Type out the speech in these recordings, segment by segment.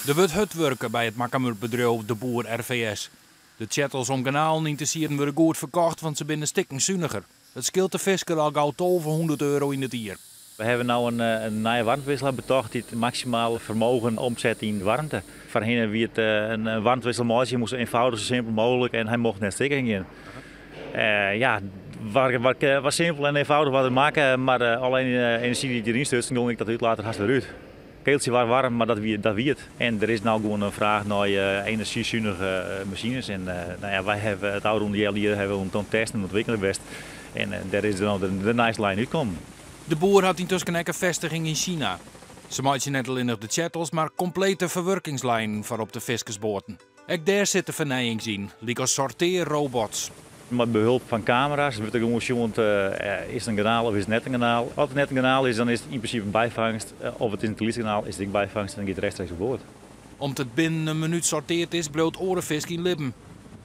Der wurdt hurd wurke by it Makkumer bedriuw De Boer RVS. De tsjettels om garnalen yn te sieden wurde goed ferkocht, want se binne stikken suniger. It skeelt de fisker al gau €1200 yn it jier. We hawwe no in nije waarmtewisselaar betocht dy't maksimaal fermogen omset yn waarmte. Foarhinne wie it in waarmtewissel meitsje moast eenvoudig, sa simpel mooglik en hy mocht net stikken gean. Ja, war simpel en eenvoudig waard it makke, mar alle enerzjy dy't deryn stutsen gong ek dat útlaat der hast wer út. Keteltsje waard waarm, mar dat wie dat wie it. En der is no gewoan in fraach nei enerzjysunige masines en no ja, wy hawwe it ôfrûne healjier hawwe we oan it testen en ûntwikkeljen west en dêr is no de nijste lijn útkommen. De Boer hat yntusken ek in festiging yn Sina. Se meitsje net allinnich de tsjettels, mar komplete ferwurkingslijnen foar op de fiskersboaten. Ek dêr sitte fernijings yn, lykas sortearrobots. Mei behulp fan kamera's wurdt der gewoan sjoen, is it in garnaal of is it net in garnaal. As it net in garnaal is, dan is it yn prinsipe in byfangst. Of it is in te lyts garnaal, is it ek byfangst en dan giet it rechtstreeks oer board. Om't it binnen in minút sorteard is, bliuwt oare fisk yn libben.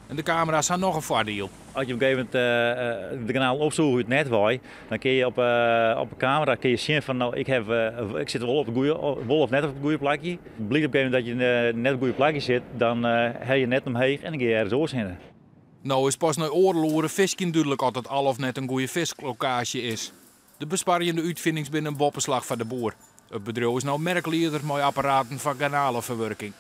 En de kamera's ha noch in foardiel. As je op in gegeven momint de garnalen opsûge út it net wei, dan kinne je op de kamera kinne je sjen fan no, ik haw, ik sit wol op it goede, wol of net op it goede plakje. Blykt op in gegeven momint dat je net op it goede plakje sit, dan helje je net omheech en dan gean je ergens oars hinne. No is pas nei oardel oere fiskjen dúdlik oft it al of net in goede fisklokaasje is. De besparjende útfinings binne in boppeslach foar De Boer. It bedriuw is no merklieder mei apparaten foar garnaleferwurking.